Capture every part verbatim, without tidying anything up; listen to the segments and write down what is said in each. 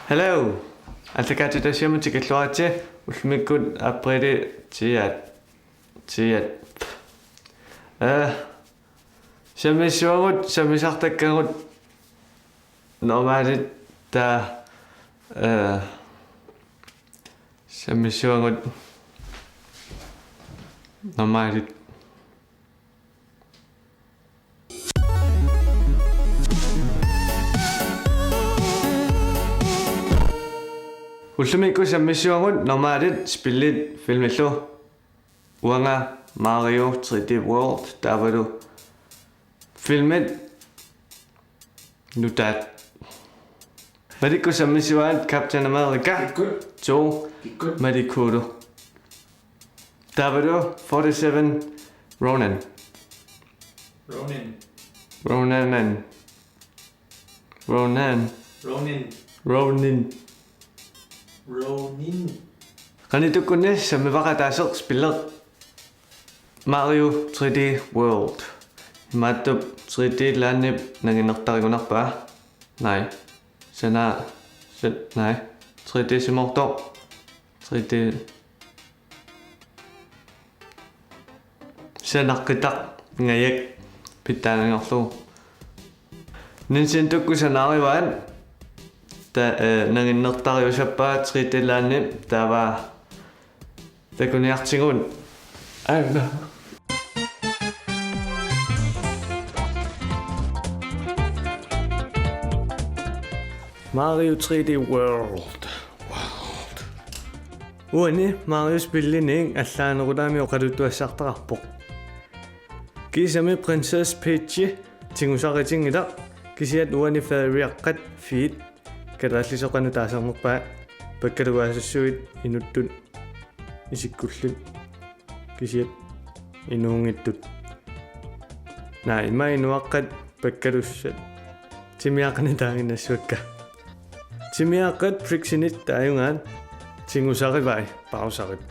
Hello. Allakaatitassiamut tikilluaritsi. Ullumikkut apriili tiat. Tiat. Eh. Sammissuagut, sammisartakkagut. Normaalit ta. Eh. Sammissuagut. Normaalit. Ullumikkut sammissuagut normaalit spillit filmillu. Uanga Mario three D World taavalu filmit nutaat. Malikkut sammissuaat Captain America. Kikkut. To. Kikkut. Malikkut. Taavalu forty-seven Ronin. Ronin. Ronin. Ronin. Ronin. Ronin. Ronin. Qanitukkunni sammivaat ataaseq spilleq Mario three D World. Imaattup three D Landip nanginnertarigunarpaa. Nej. Sana. Sen, nej. Three D simoortoq. Three D sanaqqitaq ngajak pitsaanngorlugu. Nintendokkut sanaarivaat ta, eh, nanginnertariusappaa three D Landip taava takuniartigut. Aana. Mario three D World. World. Uani Mario spillinik allaanerulaami oqaluttuassartaqarpoq. Kiisami Princess Peach tigusaritinngilaq kisiat uani feriaqqat fiit kalaallisut qanoq taasarnerpaat pakkaluaasassuit inuttut isikkullit kisiat inuunngitsut. Naa ima inuaqqat pakkalussat. Timmiaaqqanik taaginnassavakka. Timmiaaqqat Brigsinit taajugaat tigusarivai Bowserip.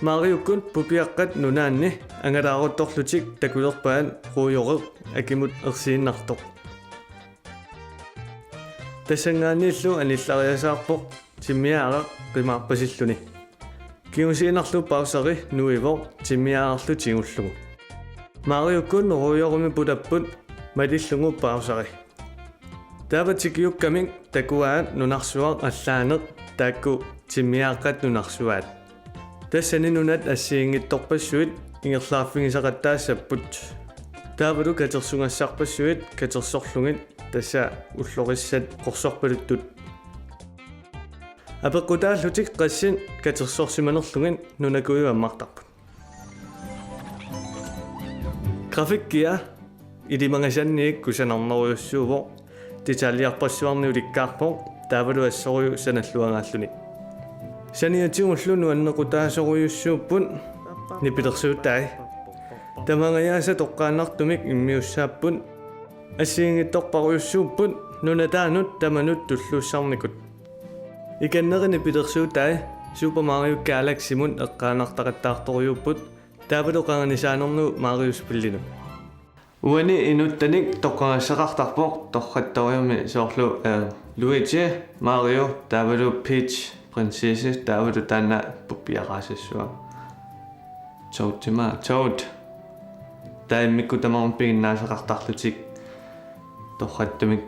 Mariokkut pupiaqqat nunaanni angalaaruttorlutik takulerpaat ruujoreq akimut ersiinnartoq. Tassanngaanniillu anillariasaarpoq timmiaaraq qimaarpasilluni. Kingusinarlu Bowseri nuivoq timmiaararlu tigullugu. Mariokkut ruujorumi pulapput malillugu Bowseri. Taava tikiukkamik takuaat nunarsuaq allaaneq taakku timmiaaqqat nunarsuaat. Tassani nunat assigiinngitsorpassuit ingerlaarfigisaqattaassapput. Taavalu katersugassarpassuit katersorlugit tassa ullorissat qorsorpaluttut. Apeqqutaallutik qassit katersorsimanerlugit nunakuiu ammartarput. Grafikkia ilimagasannit kusanarnerujussuuvoq, detaljerpassuarnik ulikkaarpoq taavalu assorujuk sanalluagaalluni. Saniatigullu nuannequtaasorujussuupput nipilersuutai. Tamangajaasa toqqaannartumik immiussaapput. Assigiinngitsorpassuarujussuupput nunataanut tamanut tulluussarnikut. Ikanneri nipilersuutai Super Mario Galaxymut eqqaanartaqattaartorujuupput taavalu qanganisaanermut Mario spillinut. Uani inuttanik toqqagassaqartarpoq torrattorujussuarmik soorlu, eh, Luigi, Mario, taavalu Peach, prinsesse, taavalu taanna pupiaraasassua. Toad ima, Toad. Taava immikkut tamarmik piginnaasaqartarlutik torrattumik.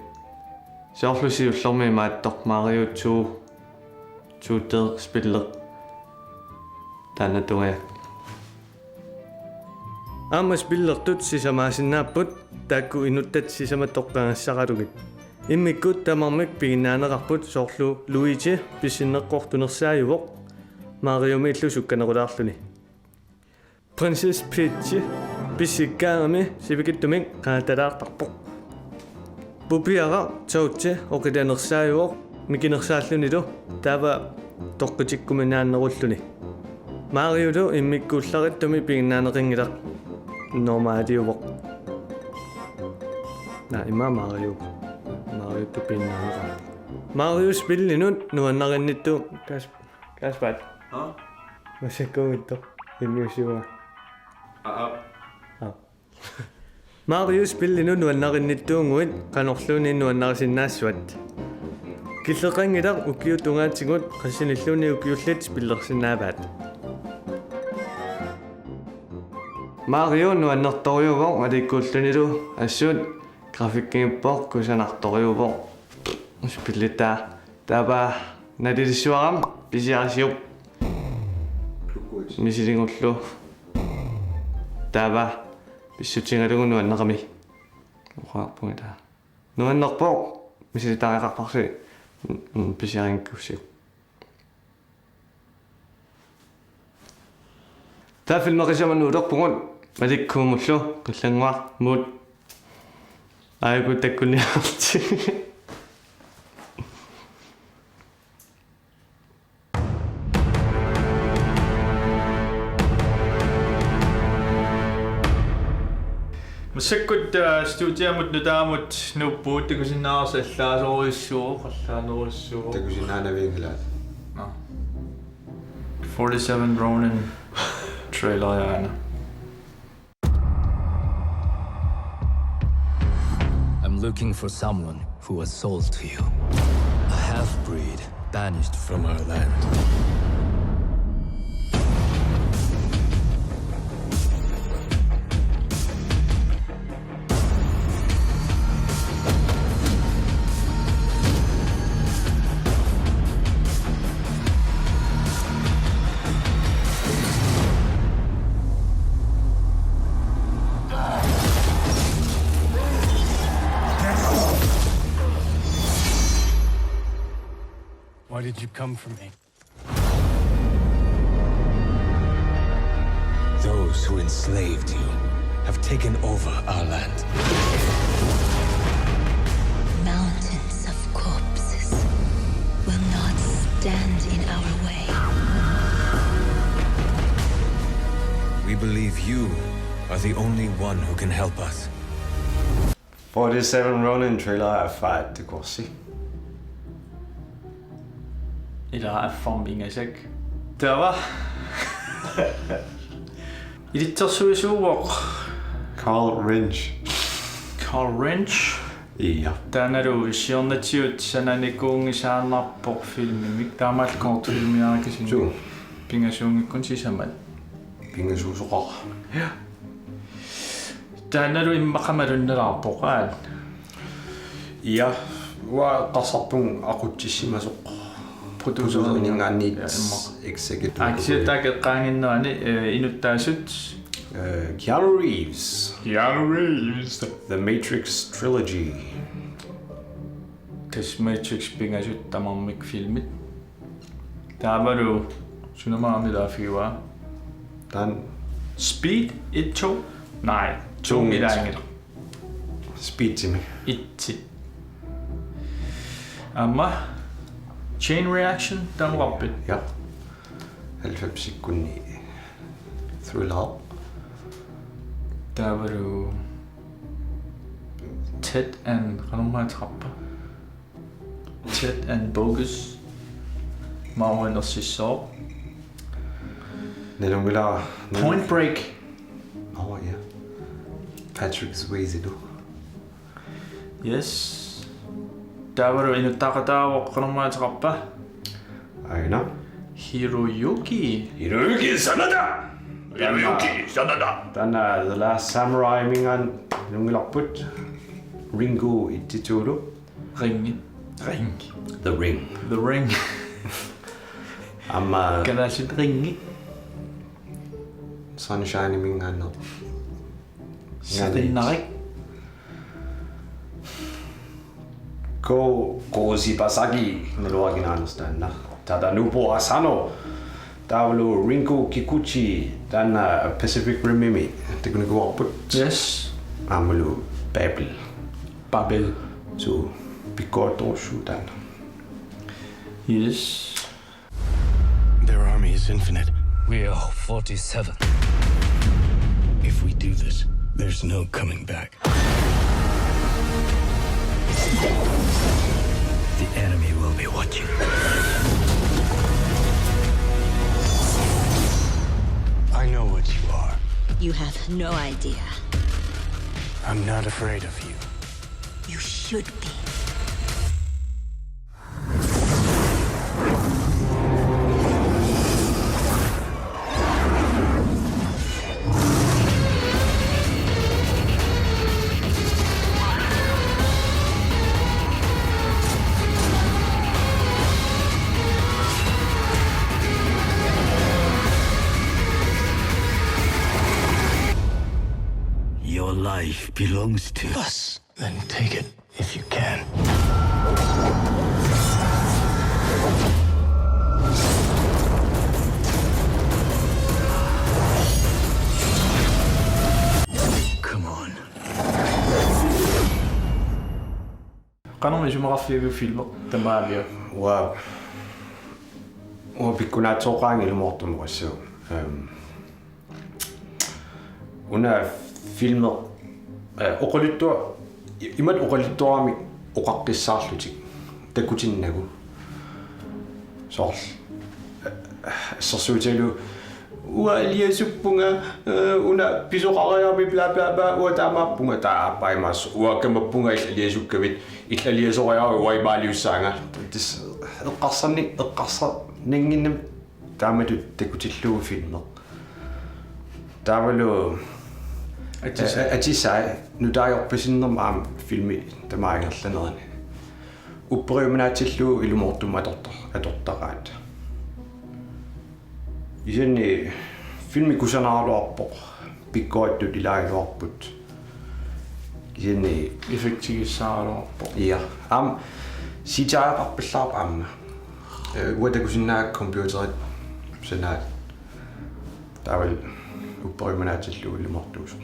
Soorlu siullermik imaattoq Mario two, two D spilleq. Taanna tungaanut. Aamma spillertut sisamaasinnaapput taakku inuttat sisamat toqqagassaqalugit. Immikkut tamarmik piginnaaneqarput soorlu Luigi pissinneqartunersaajuvoq Mariomiillu sukkanerulaarluni. Princess Peach pissikkaangami sivikitsumik qaatalaartarpoq. Pupiaraq Toad oqilanersaajuvoq mikinersaallunilu taava toqqitikkuminaannerulluni. Mariolu immikkuullarissamik piginnaaneqanngilaq. Normaaliuvoq. Naa ima Mario. Mario piginnaaneqarpoq. Mario spillinut nuannarinnittuuvoq. Kas-, Kaspat. Ha? Massakkut immiussigaa. Aa. Aa. Mario spillinut nuannarinnittuuguit qanorluunniit nuannarisinnaassavat. Killeqanngilaq, ukiut tungaatigut qassinilluunniit ukiullit spillersinnaavaat. Mario nuannertorujuuvoq malikkuullunilu, assut grafikkinngiippoq kusanartorujuuvoq. Spillitaa. Taava nalilissuarami pisiarisiuk. Misiligullu. Taava pissutigalugu nuannerami. Oqarpunga taava. Nuannerpoq, misilitaareqarparsi. Mm, pisiarigukkussiuk. Taava filmeqisama nuulerpugut, malikkuumullu, qillannguaq, muut. Aajuku takkunniarlutik. Massakkut, eh, studiamut nutaamut nuuppugut, takusinnaavarsi allaasorujussuuvoq, allaanerujussuuvoq. Takusinnaanavianngilaat. Nå. Forty-seven Ronin trailer, ja. I'm looking for someone who was sold to you. A half-breed banished from our land. Why did you come for me? Those who enslaved you have taken over our land. Mountains of corpses will not stand in our way. We believe you are the only one who can help us. Forty-seven Ronin trailer affaat takorsi. Ila affarmi ingasak. Taava. Ilitsersuisuuvoq. Carl Rinch. Carl Rinch. Ja. Taannalu siornatigut sananikuunngisaannarpoq filmimik. Taamaallaat kortfilmiarikasinnut. Suu. Pingasuunngikkuni sisamat. Pingasuusoqara. Ja. Taannalu immaqa malunnalaarpoq, aat. Ja, uanga eqqarsarpunga aqutsissimasoq. Producer. Producerninngaanniit. Ja, immaqa. Executive. Aa, kisianni taakku eqqaanginnerani, eh, inuttaasut. Eh, Keanu Reeves. Keanu Reeves. The Matrix Trilogy. Tassa Matrix pingasut tamarmik filmit. Taavalu sunamaarmi taaffigiva? Taanna Speed et, to? Nej, to. Toonngit. Ilaanngilaq. Speedimi. Etti. Aamma Chain Reaction, taama oqarpit? Ja. Halvfemsikkunni thriller. Taavalu Ted and, qanormaa ateqarpa? Ted and Bogus. Maanna ersissoq. Nalunngilara. Point Break. Oh, ja. Patrick Swayzelu. Yes. Taavalu inuttaaqataavoq, qanormaa ateqarpa? Aajuna. Hiroyuki. Hiroyuki Sanada. Hiroyuki Sanada. Taanna The Last Samurai-minngaanniit nalunngilarput. Ringu et-itulu. Ringi. Ring. The Ring. The Ring. Aamma kalaallit Ringi. Sunshine-minngaanneersoq. Serinnarik. Ko Koushibasaki, naluara kinaannersoq taanna. Tadanobu Asano. Taavalu Ringo Kikuchi, taanna Pacific Rim-imi takunikuuarput. Yes. Aammalu Babel. Babel. Suu, pikkorissorujussuuvoq taanna. Yes. Their army is infinite. We are forty-seven. If we do this, there's no coming back. The enemy will be watching. I know what you are. You have no idea. I'm not afraid of you. You should be. belongs to us. Then take it if you can. Come on. Qanormi isumaqarfigaviuk filmi tamaavia? Uanga, uanga pikkunaatsooqaanga ilumoortumik oqassaanga. Ehm, una filmi, eh, oqaluttua-, imatut oqaluttuaramik oqaqqissaarlutik takutinnagu. Soorlu, eh, assersuutigalugu uanga aliasuppunga, eh, una pisoqariarami bla bla bla, uanga taamaappunga, taava aappaa imaassaaq, uanga kamappunga illit aliasukkavit, illit aliasoriaruit uanga imaaliussaanga. Tassa eqqarsarni-, eqqarsarnannginnami taamatut takutillugu filmi. Taavalu atisai, eh, atisai nutaajorpasinnermi aamma filmi tamaat ingerlanerani. Upperiuminaatsillugu ilumoortumik atortar-, atortaraat. Kisianni filmi kusanaraluarpoq, pikkorattut ilaagiluarput. Kisianni effektigissaaraluarpoq. Ja. Aamma C G I-qarpillaarpoq aamma. Eh, uanga takusinnaagakku computerit sanaat. Taavalu upperiuminaatsillugu ilumoortuusoq.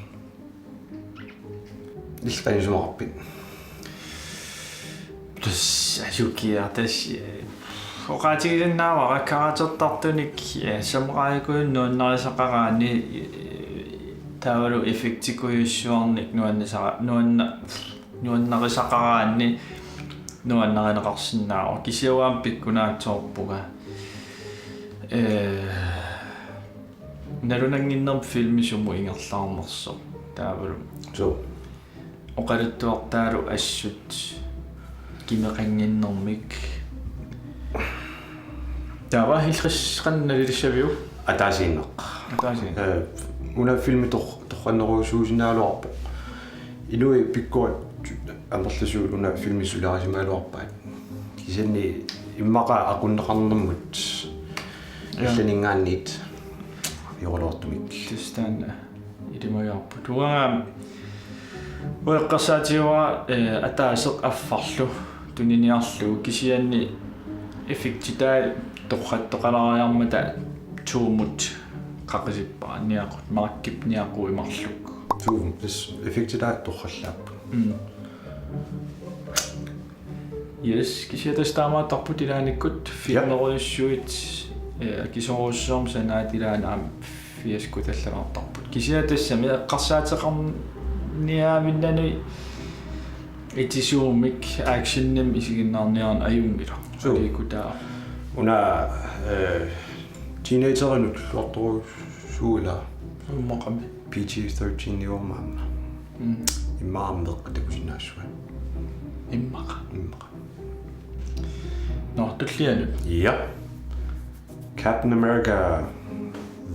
Illit qanoq isumaqarpit? Tassa, Yukiya, tassa, eh, oqaatigisinnaavara karaktertartunik, eh, samuraikujunik nuannarisaqaraanni, eh, taavalu effektikujussuarnik nuannisara-, nuanna-, nuannarisaqaraanni nuannarineqarsinnaavoq. Kisianni uanga pikkunaatsoorpunga. Eh, nalunannginnermi filmi sumut ingerlaarnersoq. Taavalu. Suu. Oqaluttuartaalu assut kimeqannginnermik. Taava halvtreds qanoq nalilissaviuk? Ataasiinnaq. Ataasiinnaq. Eh, una filmi tor-, torrannerusuusinnaagaluarpoq. Inuit pikkorattut amerlasuut una filmi suliarisimagaluarpaat. Kisianni immaqa aqunneqarnermut. Ja. Allaninngaanniit. Joraluartumik. Tassa taanna ilimagiarput. Uanga eqqarsaatigivara, eh, ataaseq affarlu tuniniarlugu, kisianni effektitai torrattoqalaariarmata tuumut qaqisippara niaqut, markip niaqui marluk. Tuum, tassa effektitai torrallaapput. Mm. Yes, kisianni tassa taamaattarput ilaannikkut. Ja. Filmerujussuit, eh, akisoorujussuarmik sanaat, ilaanni aamma fiasko tallalaartarput. Kisianni tassami eqqarsaatigineqarniaavinnani itisuumik actionimik isiginnaarniarneq ajunngilaq. Suu. Aliikkutaa. Una, eh, teenagerinut tulluartorujussuuvoq ilaa. Ummaqami. P G thirteen-iuvoq aamma. Mm. Immaqa aamma meeqqat takusinnaassuat. Immaqa. Immaqa. Nå, tullianut. Ja. Captain America,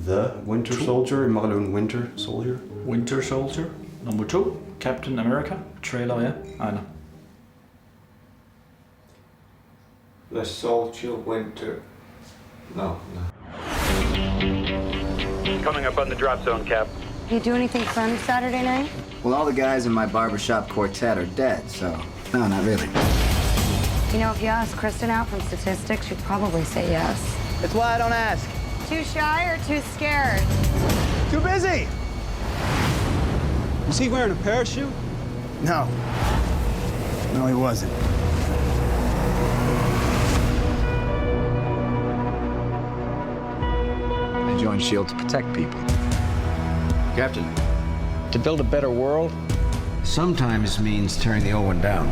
The Winter Soldier, immaqaluunniit Winter Soldier. Winter Soldier. Number two, Captain America. Trailer, ja. Aana. The Soldier Winter. No, no. Coming up on the drop zone, Cap. You do anything fun Saturday night? Well, all the guys in my barbershop quartet are dead, so no, not really. You know, if you ask Kristen out from statistics, she'd probably say yes. That's why I don't ask. Too shy or too scared? Too busy! Was he wearing a parachute? No. No, he wasn't. I joined shield to protect people. Captain, to build a better world, sometimes means tearing the old one down.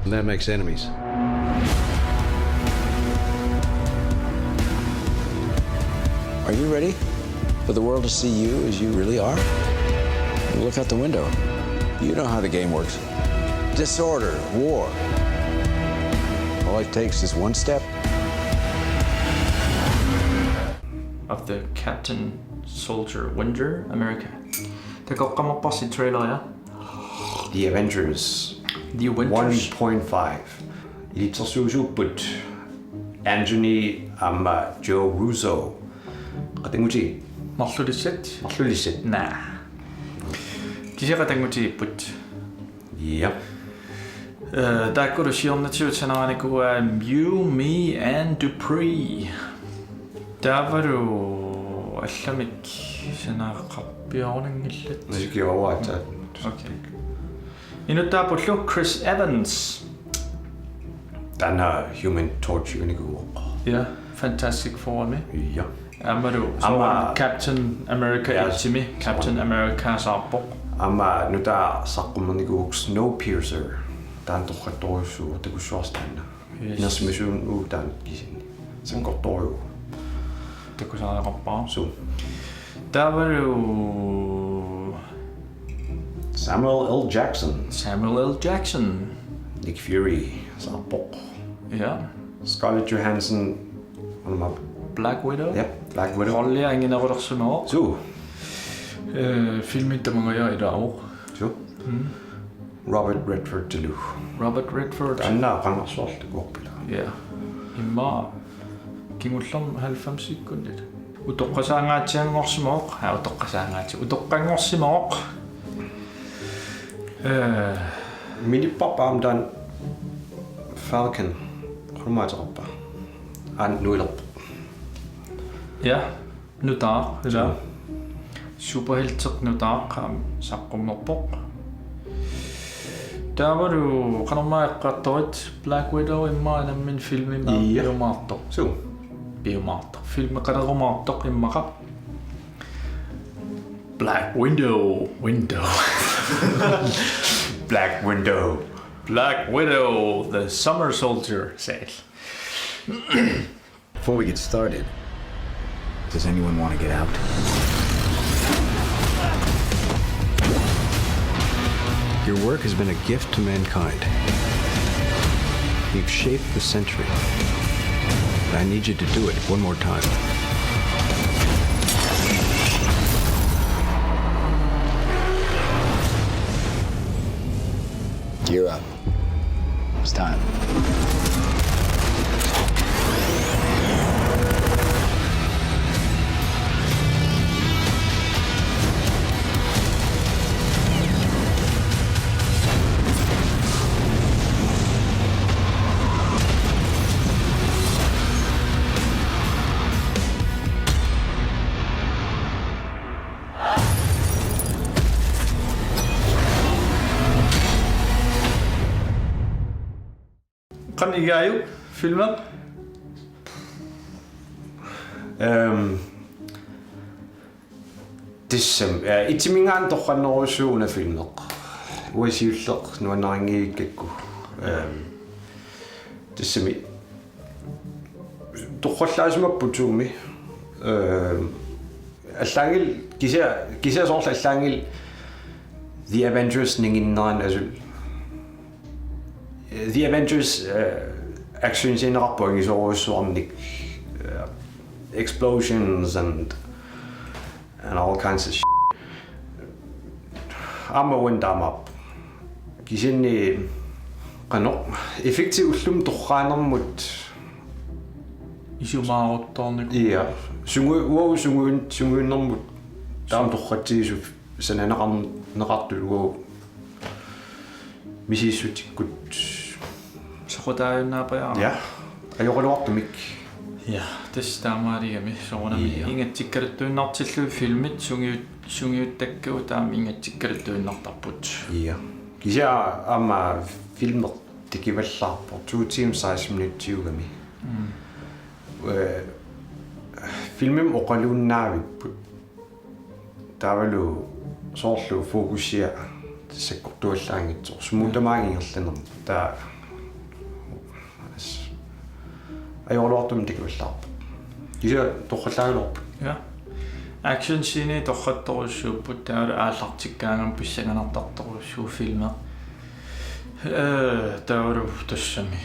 And that makes enemies. Are you ready for the world to see you as you really are? Look out the window. You know how the game works. Disorder, war. All it takes is one step. Of the Captain Soldier Winter America. Takoqqaarparsi trailer, ja? The Avengers. The Avengers. One point five. Ilitsersuusuupput Anthony aamma Joe Russo. Qatanngutigit? Marlulissat? Marlulissat. Naa. Kisianni qatanngutigipput. Ja. Eh, taakkulu siornatigut sanaarinikuuaat Mew, Me and Dupree. Taavalu allamik sanaaqarpiarunanngillat. Musiikki overraaskat. Okay. Inuttaappullu Chris Evans. Taanna Human Torch-iunikuuvoq. Ja, Fantastic Four-mi. Ja. Aammalu Aamma- Captain America Ja. Itsimi, Captain America saarpoq. Aamma nutaaq saqqummernikuuvoq Snowpiercer. Taanna torrattorujussuuvoq, takussuarsi taanna. Yes. Inersimasuunuku taanna kisianni. Sakkortorujuuvoq. Takusariaqarpara. Suu. Taavalu Samuel L. Jackson. Samuel L. Jackson. Nick Fury saarpoq. Ja. Scarlett Johansson. Aamma Black Widow. Ja, Black Widow. Rollia anginerulersimavoq. Suu. Eh, filmi tamangajaaq ilaavoq. Suu. Mm. Robert Redford-ilu. Robert Redford. Taanna qangarsuarlu takuarpara. Ja. Immaqa kingullermik halvfemsikkunnit. Utoqqasaangaatsianngorsimavoq. Aa, utoqqasaangaatsi-, utoqqanngorsimavoq. Eh, Minipparput aamma taanna Falcon. Qulumaateqarpa. Aamma nuilerpoq. Ja. Nutaaq, ilaa. Superhelteq nutaaq aamma saqqummerpoq. Taavalu qanormaa eqqartorit, Black Widow immaqa nammineq filmimi aamma Ja. piumaartoq. Suu. Piumaartoq. Filmimaqalerumaartoq immaqa. Black Widow, Widow. Black Widow. Black Widow, the Summer Soldier, said. Before we get started, does anyone want to get out? Your work has been a gift to mankind. You've shaped the century. I need you to do it one more time. Gear up. It's time. Qanoq igaajuk filmi? Ehm, tassami, eh, itsiminngaanniit torrannerujussuuvoq una filmi. Uanga siulleq nuannarinngivikkakku. Ehm, tassami torrallaasimappoq Zoom-i. Ehm, allaanngilaq kisianni, kisianni soorlu allaanngilaq The Avengers-inngikkaluarluni asul. The Avengers, eh, actionsceneqarpoq angisoorujussuarnik, eh, explosions and, and all kinds of shit. Aamma uanga taamaappoq. Kisianni qanoq effekti ullumi torraanermut Isumaaruttorniku. Ja. Sungu-, uagut sunguin-, sungiunnermut taama torratsigisut sananeqarn-, neqartut uagut misissutsikkut. Soqutaajunnaarpara. Ja. Ajoraluartumik. Ja, tassa taamaaligami soorunami. Ja. Ingatsikkaluttuinnartillugit filmit sungiut-, sungiuttakkagut taama ingatsikkaluttuinnartarput. Ja. Kisianni aamma filmi takivallaarpoq to timer seksten minutsiugami. Mm. Eh, filmimi oqaluunnavipput. Taavalu soorlu fokusia sakkortuallaanngitsoq. Sumut tamaanga ingerlanermut. Taava ajoraluartumik takivallaarpoq. Kisianni torrallaagaluarput. Ja. Actionscenit torrattorujussuupput taavalu aallartikkaangama pissanganartartorujussuuvoq filmi. Eh, taavalu tassami.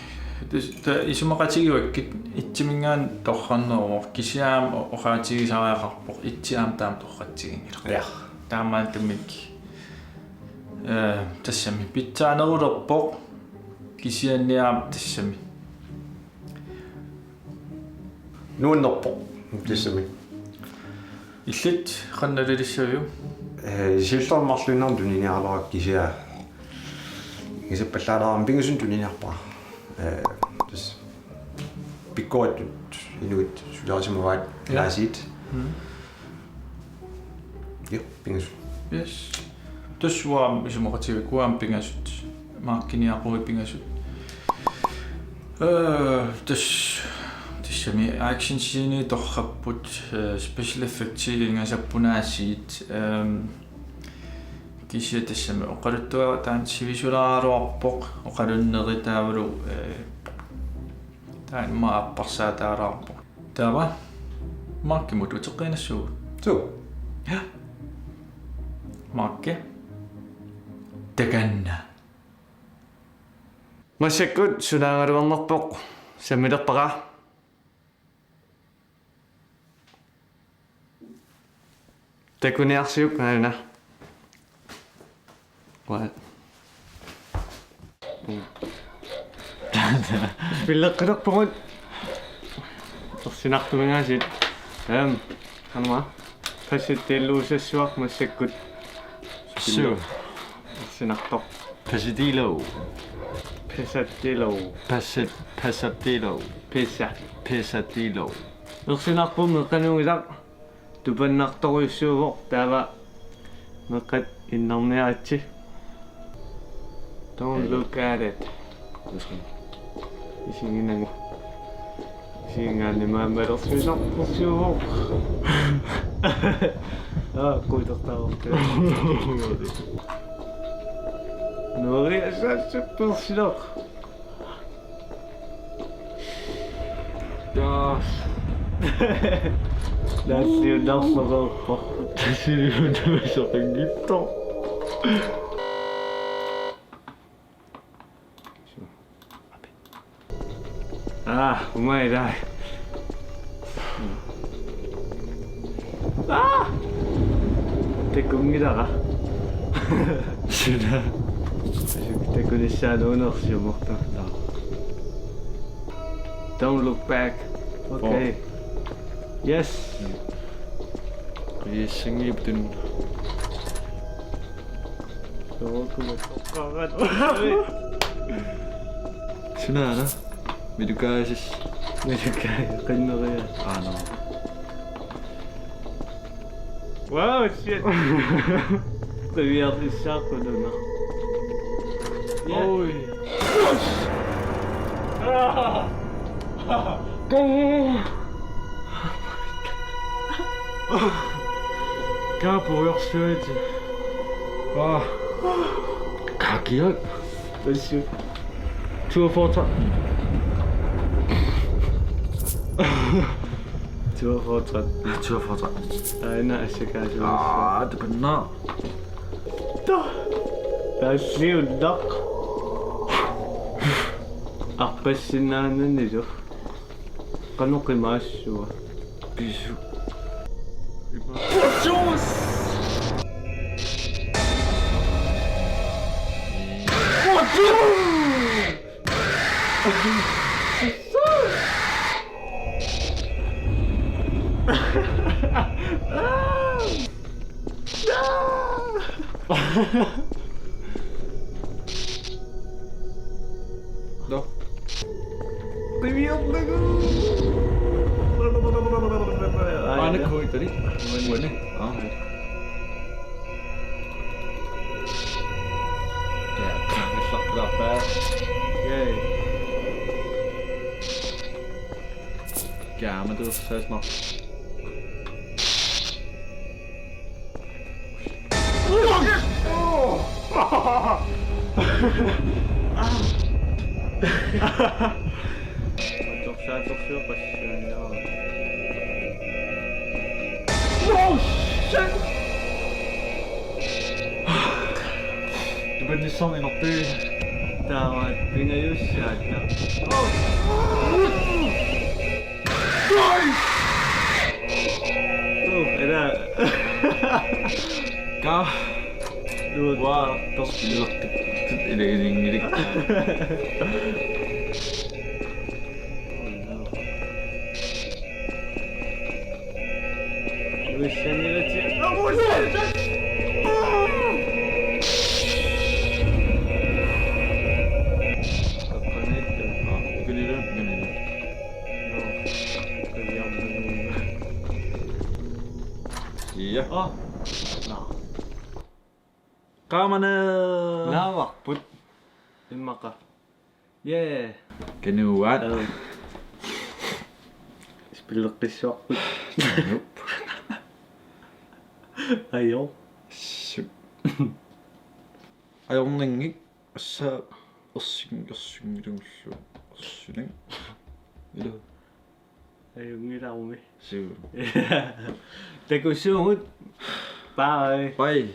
Tas-, ta-, isumaqatigivakkit itsiminngaanniit torranneruvoq kisianni o-, oqaatigisariaqarpoq itsi aamma taama torratsiginngilaq. Ja. Taamaattumik. Eh, tassami pitsaanerulerpoq kisianni aamma tassami. Nuannerpoq. Tassami. Illit qanoq nalilissaviuk? Eh, siullermik marluinnarmik tuniniaraluarakku kisianni. Ingasappallaalaarama pingasunut tuniniarpara. Eh, tassa pikkorissaartut inuit sulerisimavaat. Ja. Klaasiit. Mm. Ja, pingasut. Yes. Tassa uanga isumaqatigiikkatta uanga pingasut. Markiniaquit pingasut. Eh, tassa, tassami action scene torrapput, eh, special effects ingasappunaasit, ehm, kisianni tassami oqaluttuaq taanna sivisulaaraluarpoq, oqalunneri taavalu, eh, taanna immaqa apparsaataalaarpoq. Taava, Markimut uteqqinnassaagut. Suu. Ja. Marki. Takanna. Massakkut sunaagaluarnerpoq sammilerpara. Takuniarsiuk aana. What? Spilleqqilerpugut. Ersinartumingaasiit. Ehm, anma. Pasittiilluusassuaq massakkut. Suu. Ersinartoq. Pasittiilu. Pasittiilu. Pasit-, pasittiilu. Pisa. Pasittiilu. Ersinarpoq meeqqat nuunngilaq. Tupannartorujussuuvoq taava meeqqat innarniaritsi. Don't look at it. Isiginagu. Isigingaanni maammalersuisoq persiuvoq. Aa, kuitertaavoq. Nuori asaassuppilsiloq. Taas. Nassiunnarsoqarpoq. Nassiunnarsoqanngitsoq. Ah, umai dai. Ah! Takunngilara. Suna. Takunissaanuunersiumorta. Don't look back. Okay. Yes. Yes, singiptun. Sookumat oqqarat. Sunaana? Mitukaasis. Mitukaa, qinneria. Aa, no. Wow, shit. Qiviarnissaaqqunuuna. Yeah. Oi. Go! Kapu yorsuit. Ah. Kakiak. Thank you. Toogfyrre tretten. Toogfyrre tretten. Toogfyrre tretten. Aana assakaasuus. Ah, det er bare nå. Taalliunnaq. Arpassinnaananilu. Qanoq imaassua. Pisu. Nå. Qiviarnagu. Aana kuitari. Uani. Aa. Ja, klappa. Yay. Ja, men du er så smart. Oh, shit! Du bent sådan en opdø. Der var et finger i udsat, ja. Oh! Nice! Oh, er der... Go. Du var... Wow, der spiller det. Det er det, det er det. Ui, send it to... Oh, what's that? Ja. Oh. Nå. Qaamani. Naavarput. Immaqa. Jee. Kanuaat. Øh. Spilleqqissuarput. Nup. Ajo. Su. Ajornanngik assa ersin ersinngilagullu ersining. Ila. Ajunngilarumi. Su. Takussaagut. Bye. Bye.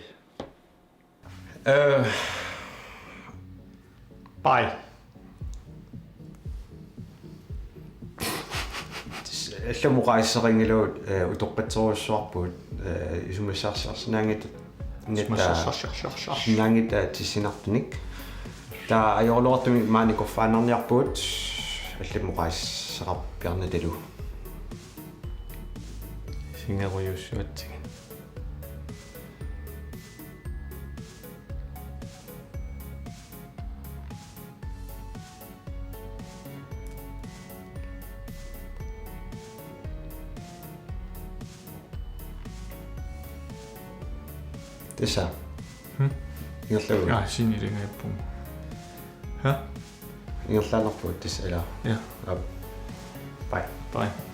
Øh, Bye. Allamut oqaaseqanngilagut, øh, utoqqatserujussuarpugut, øh, isumassarsiorsinnaanngitsoq. Isumassarsiorsiorsiorsior. Sinnaanngitsoq, øh, tissinartunik. Taava ajoraluartumik maani kuffaannarniarpugut. Allamut oqaaseqarpiarnatalu. Singerujussuatsigit. Tassa. Hmm? Ingerlavugut. Ja, sinnilingaappunga. Ha? Ingerlaannarpugut tassa, ilaa. Ja. Aap. Bye. Bye.